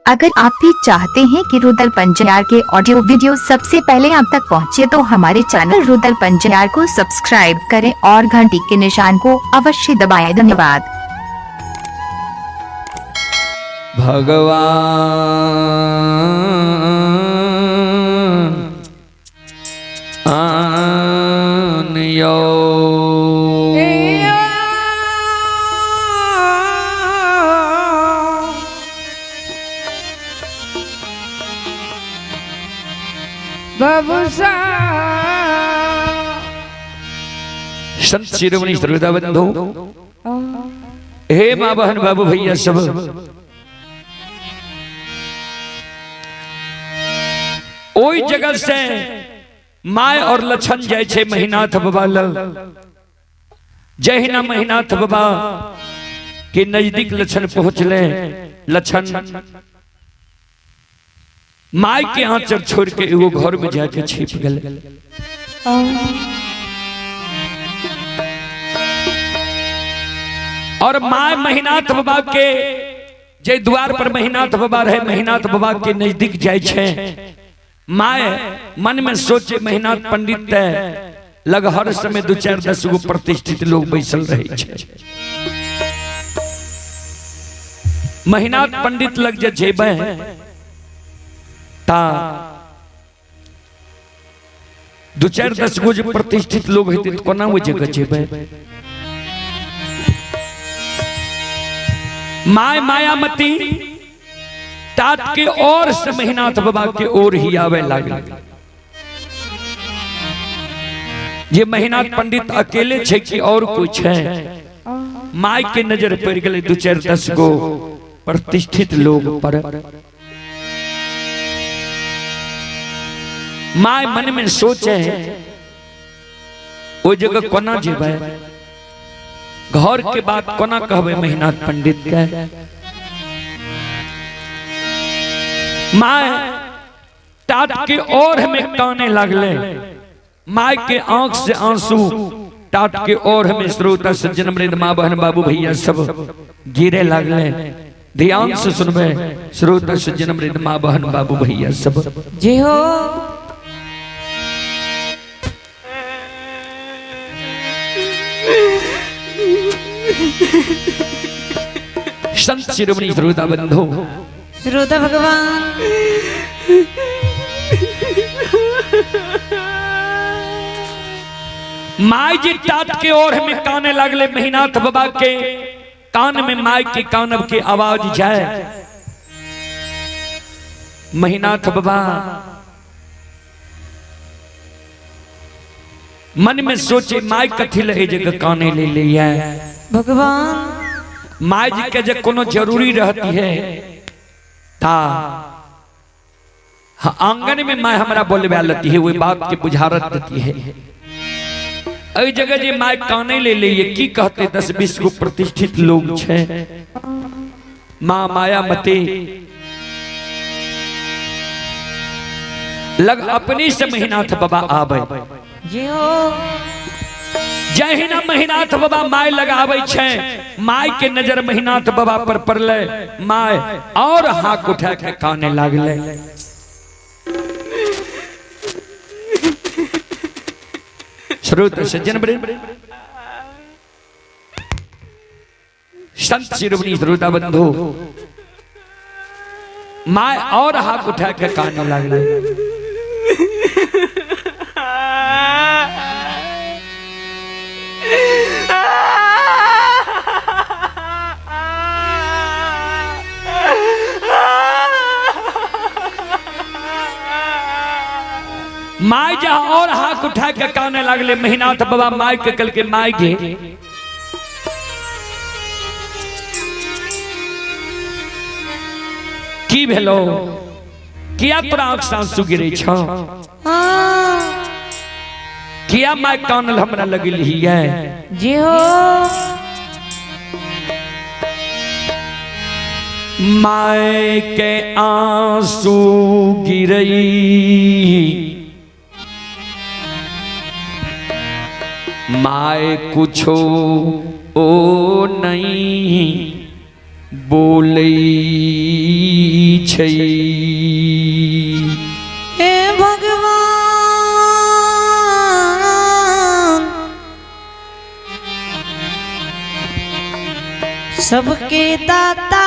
अगर आप भी चाहते हैं कि रुदल पंजयार के ऑडियो वीडियो सबसे पहले आप तक पहुंचे तो हमारे चैनल रुदल पंजयार को सब्सक्राइब करें और घंटी के निशान को अवश्य दबाएं। धन्यवाद। भगवान आन यो संत शिरोमणि श्रोता बंधु, हे माँ बहन बाबू भैया सब, ओई जगह से my और लछन जाय छे महिनाथ बाबा लग। जहिना महिनाथ बाबा के नजदीक लछन पहुंचले, लछन my के आंचर छोड़ के एगो घर में जाके छिप गए। और my Mahinath बाबा के जे द्वार पर महिनाथ बाबा रहे, महिनाथ बाबा के नजदीक जाय छे। My मन में सोचे महिनाथ पंडित लग हर समय 2 4 10 गो प्रतिष्ठित लोग बैसल रहे छे। महिनाथ पंडित लग जे जेबे ता 2 4 10 गो जे प्रतिष्ठित लोग हेते त कोना ओ जगह जेबे। My Mayamati तात के ओर से महिनाथ बाबा के ओर ही आवे लागल। ये महिनाथ पंडित अकेले छे कि और कुछ है। My के नजर पड़ गए 2 4 10 गो प्रतिष्ठित लोग पर। My मन में सोचे ओ जगह कोना जेबे, घर के बात कोना कहबे महिनाथ पंडित के। My तात के ओर में काने लागले। My के आंख से आंसू तात के ओर में श्रोता सज्जन मृद माँ बहन बाबू भैया सब गिरे लागले। ध्यान से सुनबे श्रोता सज्जन मृद माँ बहन बाबू भैया सब। जी हो। संत शिरोमणि श्रोता बंधु, श्रोता भगवान, my जी तात के ओर में काने लागले। महिनाथ बाबा के कान में my के कानब के आवाज जाए। महिनाथ बाबा मन में सोचे my कथी ले जगह काने ले लिया। भगवान my जी के जे कोनो जरूरी रहती है ता आंगन में my हमरा बोलबे लेती है, वही बात के बुझारत देती है। एहि जगह जे my काने ले ले की कहते 10 20 गो प्रतिष्ठित लोग छे। माँ मायामती लग अपनी से महिनाथ बाबा आवे। जी हो। जहिना महिनाथ बाबा my लगावे छे, my के नजर महिनाथ बाबा पर पड़ले। My और हाथ उठा के काने लागले। श्रोत सज्जन संत शिरोमणि श्रोता बंधु, my और हाथ उठा के काने लागले। My जा और हाथ उठा के काने लागले। महिनाथ बाबा my के कल के my के की भेलो, किया तोरा आंख से आंसू गिरे छो, किया my कानल हमरा लगल है। जी हो। My के आंसू गिरई my कुछो ओ नहीं बोलै छै। हे भगवान, सबके दाता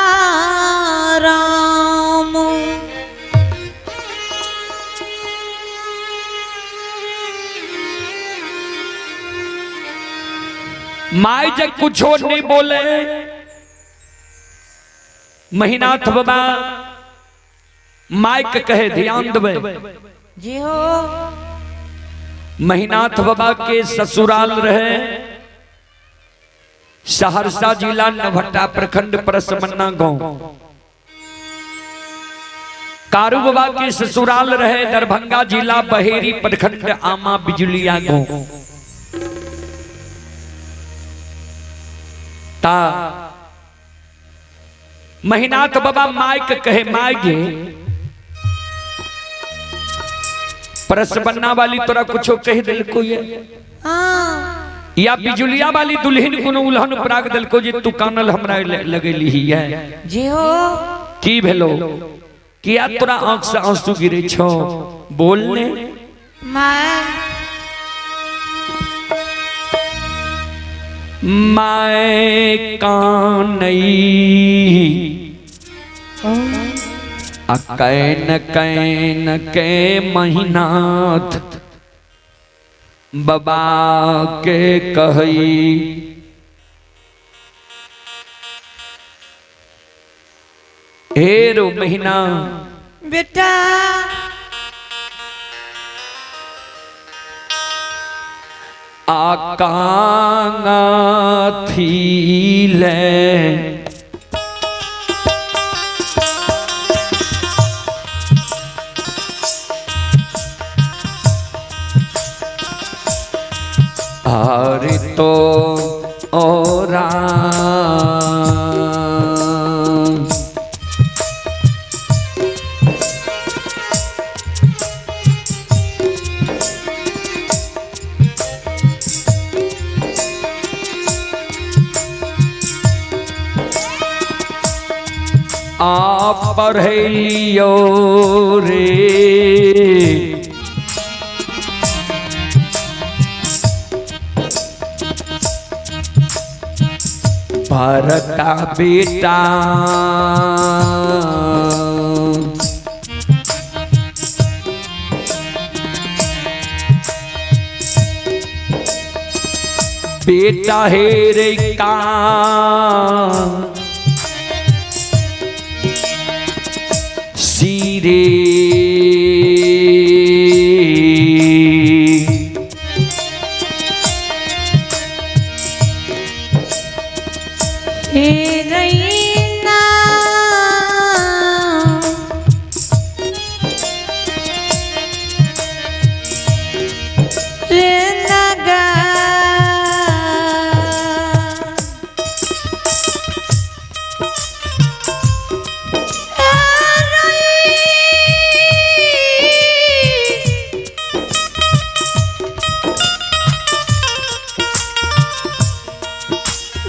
राम। My जब कुछो नहीं बोले, महिनाथ बाबा माइक कहे ध्यान देवे। जी हो। महिनाथ बाबा के ससुराल रहे सहरसा जिला नवहट्टा प्रखंड परसमन्ना गांव। कारू बाबा के ससुराल रहे दरभंगा जिला बहेरी प्रखंड आमा बिजुलिया गांव। ता महिनाथ बाबा माइक कहे, my गे परसबन्ना वाली तोरा कुछो कह दिल को ये हाँ। या बिजुलिया वाली दुल्हन कोनो उल्हन प्राग दिल को जे तू कानल हमरा लगेली ही है। जी हो। की भेलो, किया तोरा आंख से आंसू गिरे छो, बोलने my my कानई आ can can के महिनाथ बाबा के कहई। हे रो महीना बेटा आकांगा थी ले हर तो ओरा आ पढ़े लियो रे भरता बेटा बेटा हे रे का सीरे हे रैना रे नगा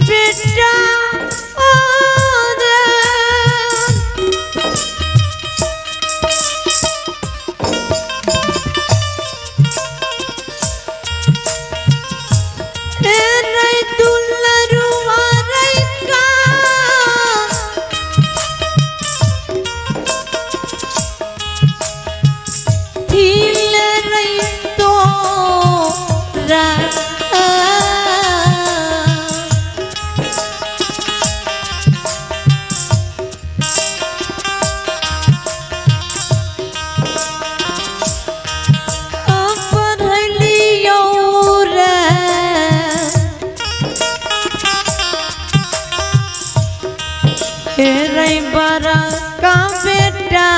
बेटा और रे दुलरुआ रे का थिल रे तो रा पढ़लियो रे हे रे बड़ा का बेटा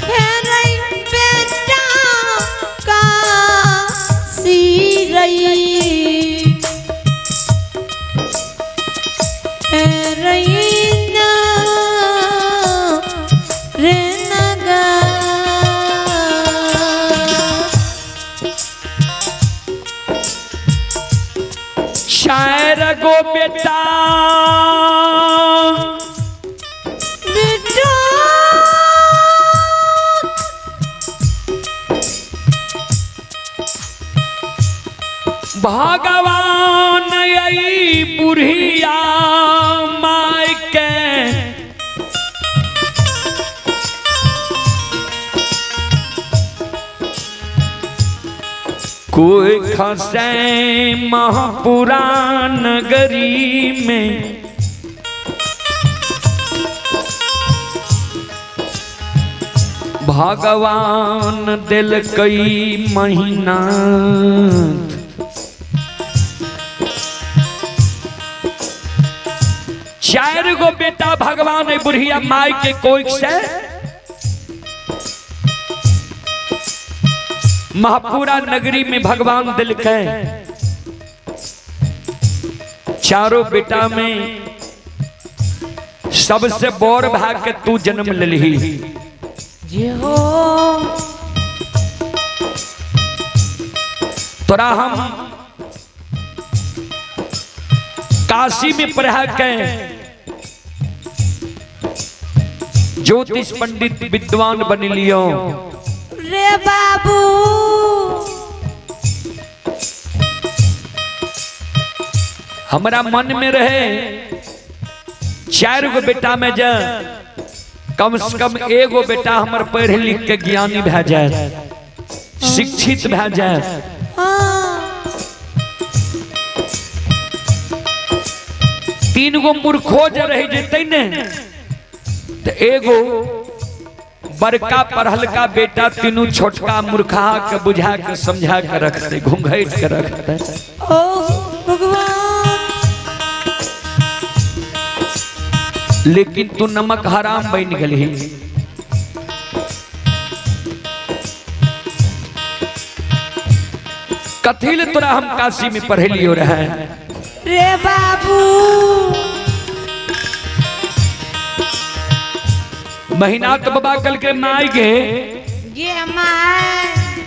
हे रे बेटा का सिरई हे रैना रे नगा। बुढ़िया माय के कोई खसे महापुरा नगरी में भगवान दिल कई महीना चार गो बेटा भगवान है बुढ़िया माई के कोई से महापुरा नगरी में भगवान दिल के चारों बेटा में सबसे बोर भाग के तू जन्म लही। जे हो तोरा हम काशी में पढ़ा के ज्योतिष पंडित विद्वान बन लियो। रे बाबू हमरा मन में रहे चार गो बेटा में जे कम से कम एगो बेटा हमर पढ़ लिख के ज्ञानी भए जाए, शिक्षित भए जाए। तीन गो मूर्खो जे रह जेतै ने तो एगो बड़का पढ़लका बेटा तीनू छोटका मूर्खा के बुझा के समझा के रखते, घूंघट के रखते। ओ भगवान, लेकिन तू नमक हराम बन गई। कथी ले तोरा हम काशी में पढ़े लियो रहे। रे बाबू महीना तो बाबा कल के माई के ये माई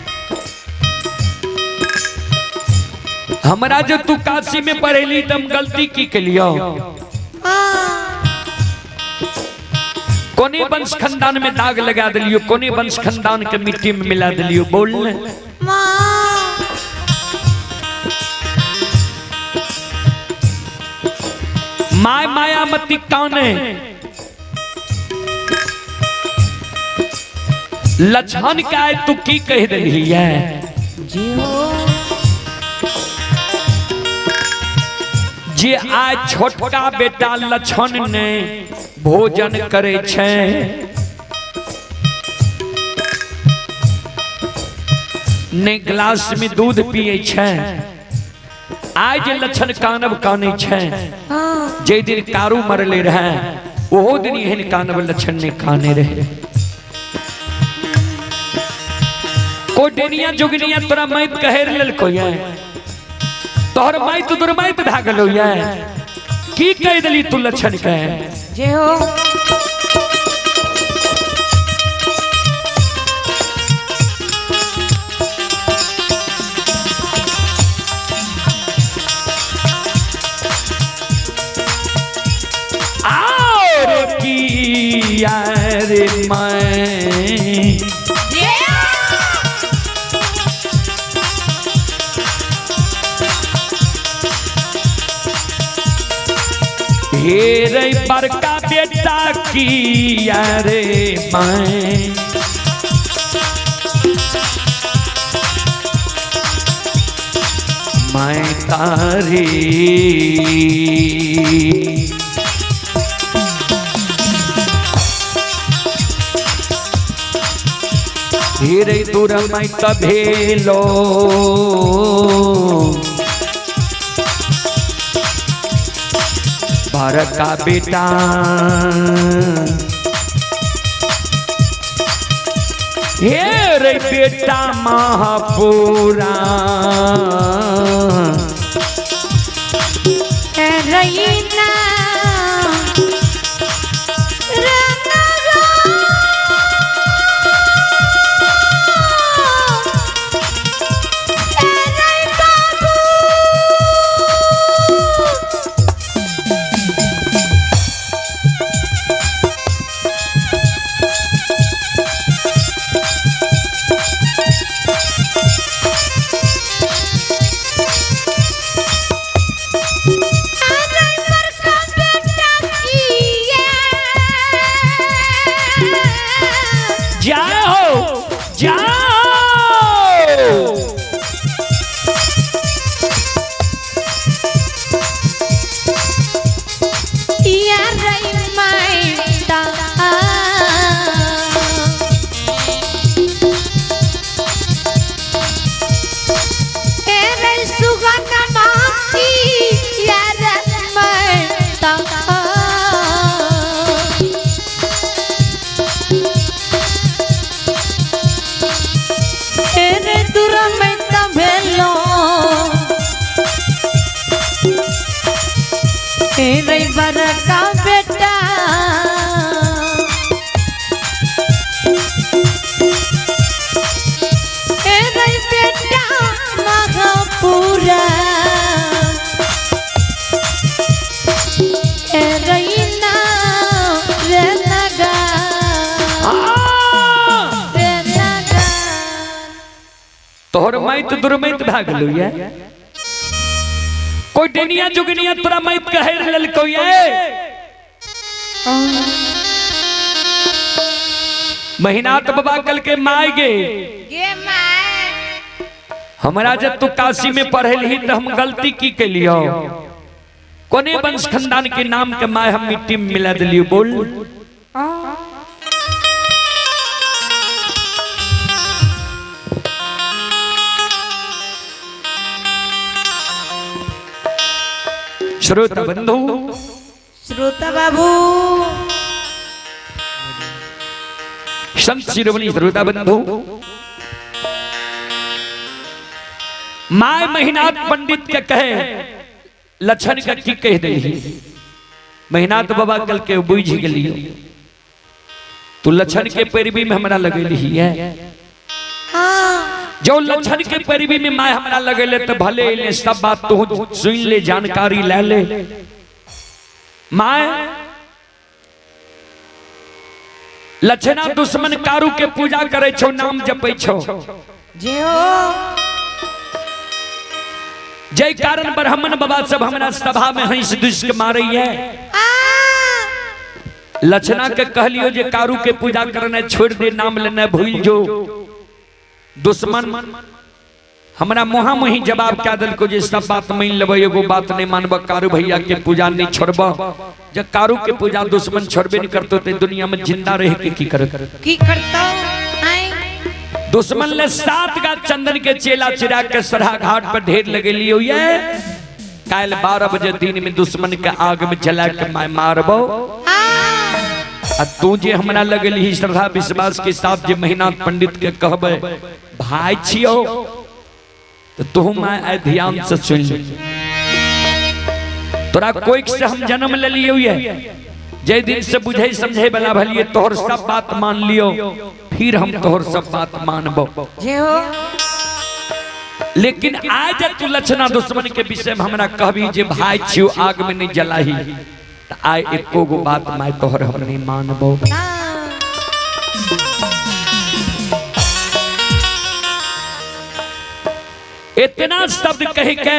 हमरा जो तू काशी में पढ़ेली तम गलती की के लियो। कोने वंश खानदान में दाग लगा दिलियो, कोने वंश खानदान के मिट्टी में मिला दिलियो। बोल ने my Mayamati काने लक्षण का तू की कह दिली है। जे आज छोटका बेटा लक्षण ने भोजन करे छे, ने ग्लास में दूध पिए छे, आज लक्षण कानब काने छे। जे दिन कारू मरले रहे ओहो दिन एहन कानब लक्षण ने काने रहे। को डेनिया जोगनिया तोरा माइत कहेर लेलको ये, तोहर माइत दुर्माइत भए गेलो ये, की कह देली तू लक्षण के। जे हो और की यार मैं हे रे बड़का बेटा की अरे मैं मैं तारी हे रे दूर मैं तभेलो बड़का बेटा हे रे बेटा महापुरा रहीना रे बड़का बेटा ए रे बेटा महापुरा ए रे ना रे नगा रे नगा। तोहर माइत दुर्मैत भए गेलौ ये। कोई डेनिया जुगनिया तोरा माइत के हेर लेलकौ ये। महीनाथ बाबा कल के माय गे गे my हमरा जब तू काशी में पढ़ेलही तो हम गलती की केलियो? कोने वंश खानदान के नाम के my हम मिट्टी में मिला दिलियो बोल। श्रोता बंधु, श्रोता बाबू, संत शिरोमणि श्रोता बंधु, my Mahinath पंडित के कहे लक्षण के की कह दे। महिनाथ बाबा कल के बुझ गेलियो तू लक्षण के पैरवी में हमरा लगेली है। जो लक्षण के पैरवी में my हमरा लगेले तो भले ले सब बात तू सुन ले, जानकारी ले ले। My लक्षणा दुश्मन कारू के पूजा करे छो, नाम जपै छो, जय कारण ब्राह्मण बाबा सब हमरा सभा में हंस दुस के मारे है। लक्षणा के कहलियो जे कारू के पूजा करने छोड़ दे, नाम लेने भूल जो। दुश्मन हमरा मुहा मुही जवाब क्या दिलको जे सब बात मान लेबै, एगो बात नहीं मानब, कारू भैया के पूजा नहीं छोड़ब। जब कारू के पूजा दुश्मन छोड़बे नहीं करतो ते दुनिया में जिंदा रह के की करत? की करतो? दुश्मन ने 7 गा चंदन के चेला चिरा के सरहा घाट पर ढेर लगेलियो ये। काल 12 बजे दिन में दुश्मन के आग में जला के मैं मारबो। आ तू जे हमरा लगेली श्रद्धा विश्वास के साथ जे महीनाथ पंडित के कहबे भाई छियो तो तू मैं आइ ध्यान से सुन ले। तोरा कोई से हम जन्म ले लियो ये, जे दिन से बुझे समझे वाला भलिए तोहर सब बात मान लियो, फिर हम तोहर सब बात मानबो। लेकिन आज तू लक्षणा दुश्मन के विषय में हमरा कहबी जे भाई छियो आग में नहीं जलाही, तो आइ एको गो बात मैं तोहर हम नहीं मानबो। इतना शब्द कह के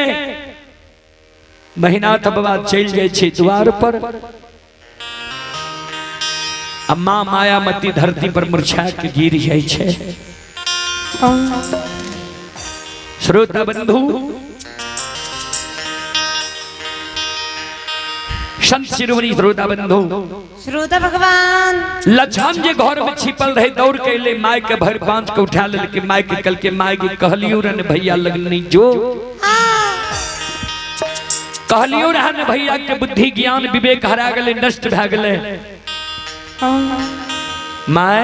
महीनाथ बाबा चल जाए छे द्वार पर। अम्मा मायामती धरती पर मुरझा के गिर जाए छे। श्रोता बंधु, संत शिरोमणि श्रोता बंधु, श्रोता भगवान, लक्षण जे घर में छिपल रहे दौड़ के ले my के भर बांध के उठा लेल के my के कल के my के कहलियो रन भैया लगनी जो कहलियो रहन भैया के बुद्धि ज्ञान विवेक हरा गेले, नष्ट भए गेले। My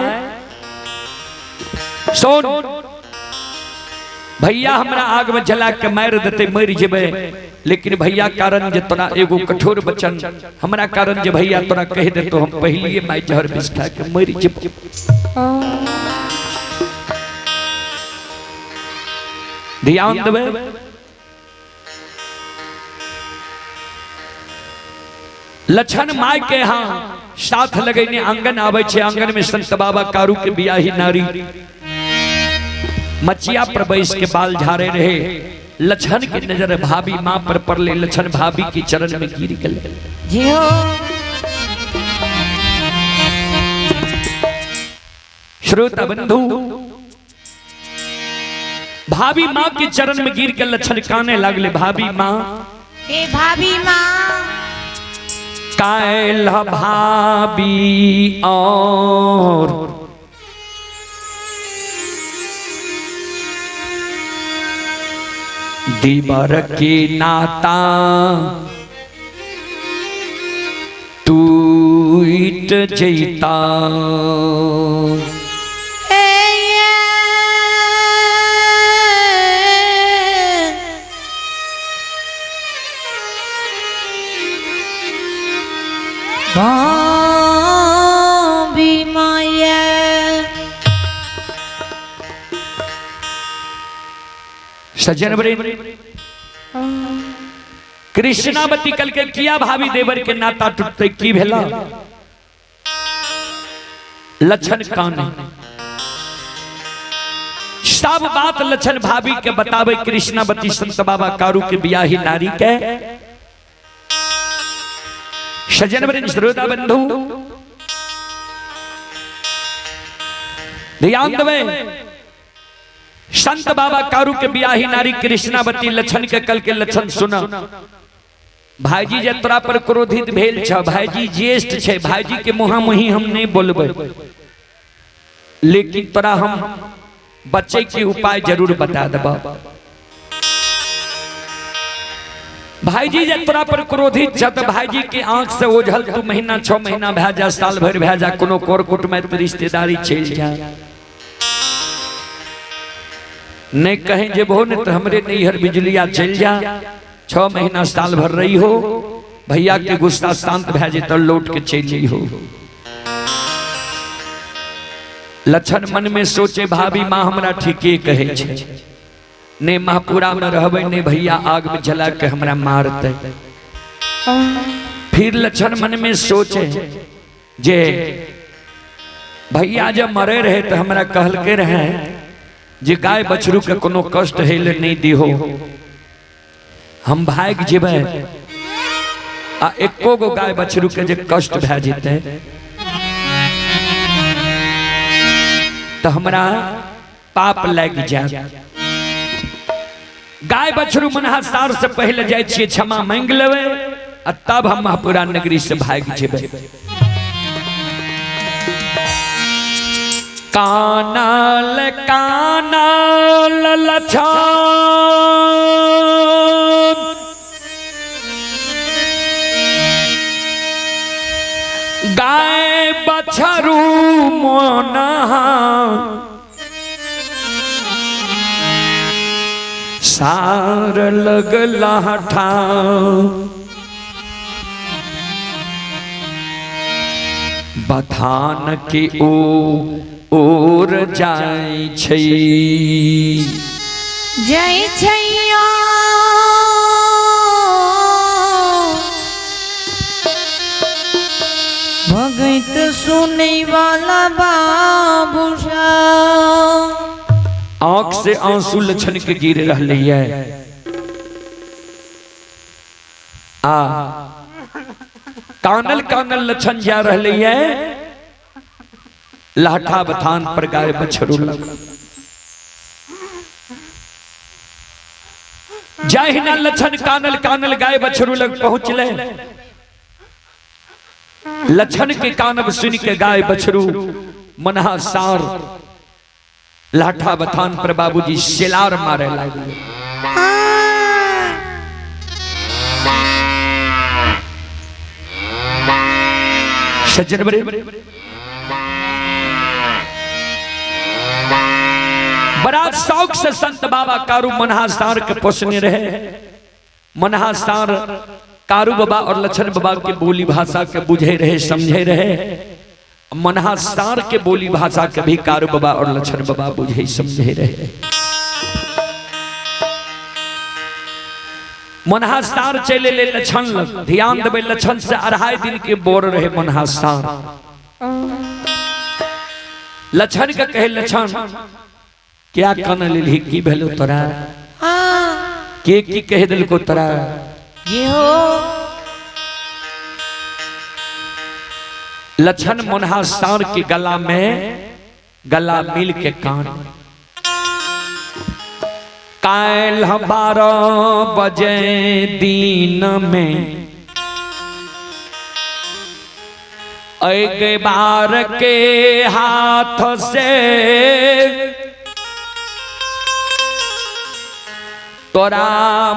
सोन भैया हमरा आग में जला के मार देते मर जेबे, लेकिन भैया कारण जे तोरा एगो कठोर वचन हमरा कारण जे भैया तोरा कह दे तो हम पहलिए my जहर विष खा के मर जेबे। ध्यान देबे। लक्षण my के यहाँ साथ लगेने आंगन आवे छे, आंगन में संत बाबा कारू के बियाही नारी मचिया पर बैस के बाल झाड़े रहे। लक्षण के नजर भाभी मां पर पड़ले, लक्षण भाभी के चरण में गिर गए। श्रोता बंधु, भाभी मां के चरण में गिर के लक्षण काने लागले। भाभी मां, हे भाभी मां, कायल भाभी और दीवर के नाता टूट जैता। भाभी माया। सज्जन वृंद, कृष्णावती कल के किया भाभी देवर के नाता टूटते की भेला? लक्षण काने सब बात लक्षण भाभी के बतावे कृष्णावती संत बाबा कारू के बियाही नारी के। सज्जन वृंद, श्रोता बंधु ध्यान देवे, संत बाबा कारू के बियाही नारी कृष्णावती लक्षण के कल के लक्षण सुना। भाईजी जे तोरा पर क्रोधित भेल छ, भाईजी ज्येष्ठ छे, भाईजी के मुहा मुही हम नहीं बोलबे, लेकिन तोरा हम बचे के उपाय जरूर बता देब। भाईजी जे तोरा पर क्रोधित छ त भाईजी के आंख से ओझल तू महीना 6 महीना भए जा, साल भर भए जा, कोनो कोरकुट में तो रिश्तेदारी चल जा, नहीं कहीं जेबहो ने तो हमरे नैहर बिजलिया चल जा, 6 महीना साल भर रही हो, भैया के गुस्सा शांत भए जेतौ, लौट के चल जाइ हो। लक्षण मन में सोचे भाभी माँ हमरा ठीके कहे छे, ने महापुरा में रहबे ने भैया आग में जला के हमरा मारते। फिर लक्षण मन में सोचे जे भैया जब मरे रहे तो हमरा कहलके रहे जे गाय बछरू के कोनो कष्ट हेले नहीं दिहो, हम भाग जेबै आ एको गो गाय बछरू के जे कष्ट भए जेतै तो हमरा पाप लागि जायत। गाय बछरू मनहा सार से पहले जाय छियै क्षमा मांगि लेबै आ तब हम महापुरा नगरी से भागि जेबै। कानल कानल लछन गाय बछरू मोनहा सार लगला ठाव बथान के ओ ओर जाय छै। जय छैया भगत सुनै वाला बाबू। आंख से आंसू लछन के गिर रहले है। आ कानल कानल लछन जा रहले है, लाठा बथान पर गाय बछरू लग जाहिना लछन कानल कानल गाय बछरू लग पहुंचले। लछन के कानब सुन के गाय बछरू मनहा सार लाठा बथान पर बाबूजी सिलार मारे लागले। सज्जन बड़े बड़ा शौक से संत बाबा कारू मनहा सार के पोसने रहे। मनहा सार कारू बाबा और लछन बाबा के बोली भाषा के बुझे रहे, समझे रहे। मनहा सार के बोली भाषा के भी कारू बाबा और लछन बाबा बुझे समझे रहे। मनहा सार चले ले लछन लग, ध्यान देवे लछन से 2.5 दिन के बोर रहे मनहा सार। लछन के कहे लछन क्या कन लेलही, की भेलो तोरा, के की कह दिलको तोरा? ये हो लछन मनहा सार के गला में गला मिल के कान। काल 12 बजे दिन में एक बार के हाथ से तोरा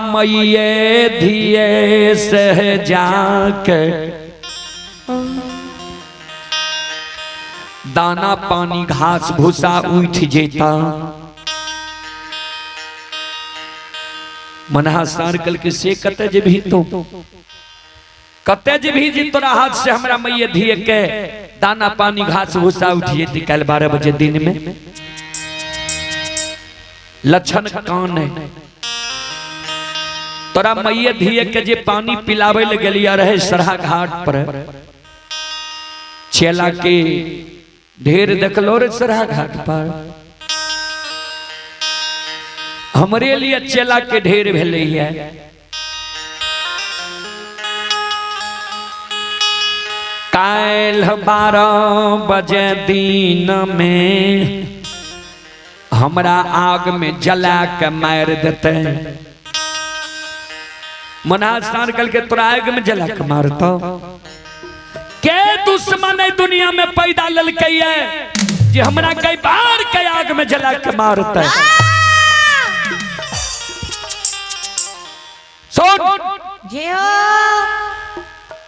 मैये धिये से जाके दाना पानी घास भूसा उठ जेता। मनहा सार कल के से कत जेबही तो? कते जे भी जी तोरा हाथ से हमरा मैये धिये के दाना पानी घास भूसा उठिए ती काल्हि 12 बजे दिन में। लक्षण कान है तोरा मैये धिये के जे पानी पिलावे ले गेलिया रहे सरहा घाट पर, चेला के ढेर देखलो रे सरहा घाट पर, हमरे लिए चेला के ढेर भेलै है। काल्हि 12 बजे दिन में हमरा आग में जला के मार देते। मना सार कल के तोरा आग में जला के मारतो। के दुश्मन है दुनिया में पैदा ललकै है जे हमरा कई बार के आग में जला के मारते। सुन जे हो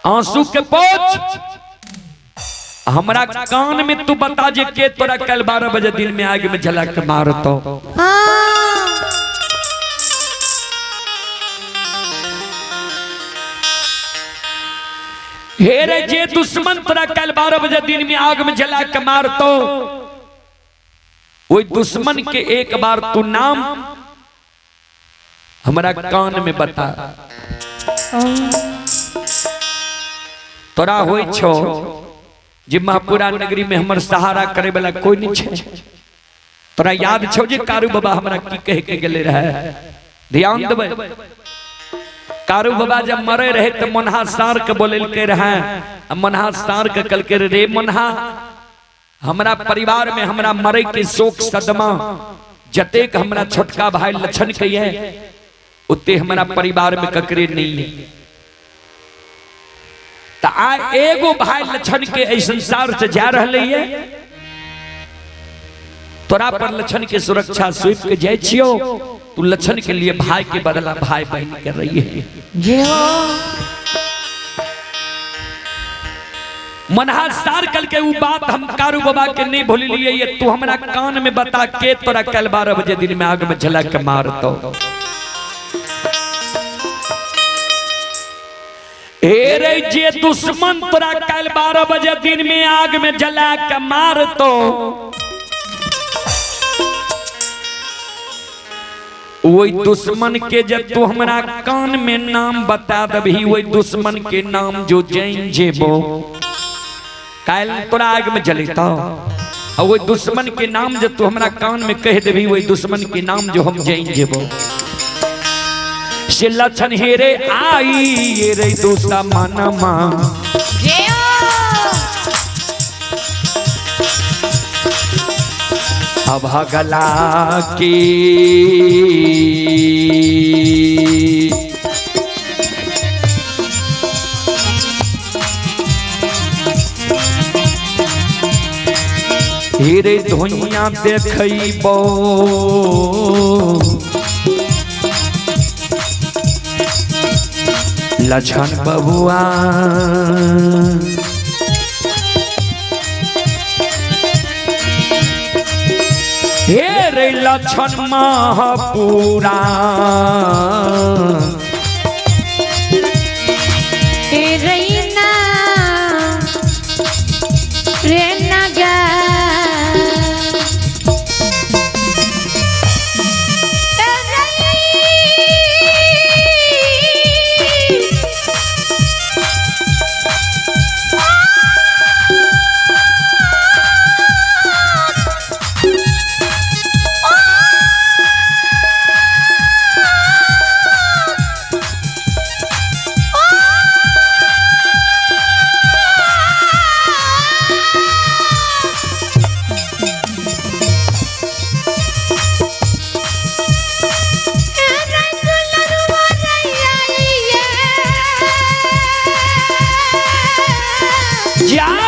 आंसू के पोछ हमरा कान में तू बता जे के तोरा कल 12 बजे दिन में आग में जला के मारतो। हे रे जे दुश्मन तोरा कल 12 बजे दिन में आग में जला के मारतो, वही दुश्मन के एक बार तू नाम हमरा कान में बता। तोरा होई छो जे महापुरा नगरी में हमर सहारा करे वाला कोई नहीं छे। तोरा याद छो जे कारू बाबा हमरा की कह के गेले रहे? ध्यान देबै, कारू बाबा जब मरे रहे तो मनहा सार के बोललके रहे, मनहा सार के कलके रे मनहा, हमरा परिवार में हमरा मरे के शोक सदमा जतेक हमरा छोटका भाई लक्षण के है उते हमरा परिवार में ककरे नहीं है। त आ एगो भाई लक्षण के एहि संसार से जा रहले है, तोरा पर लक्षण के सुरक्षा सौंप के जाय छियो, तू लक्षण के लिए भाई के बदला भाई बहन कर रही है। जे हो मनहा सार कल के उ बात हम कारू बाबा के नहीं भूलिए, ये तू हमरा कान में बता के तोरा कल 12 बजे दिन में आग में जला के मारतो। हे रे जे दुश्मन तोरा कल 12 बजे दिन में आग में जला के मारतो, वही दुश्मन के जब तू हमरा कान में नाम बता दबही, वही दुश्मन के नाम जो जैन जेबो काल तोरा आग में जलेता, और वही दुश्मन के नाम जब तू हमरा कान में कह देबही, वही दुश्मन के नाम जो हम जैन जेबो। से लक्षण हेरे आई ये रे दुश्मन मां अभगला की हेरे धुइया देखबो लक्षण बबुआ। हे रे लक्षण महापुरा रे नगा जा।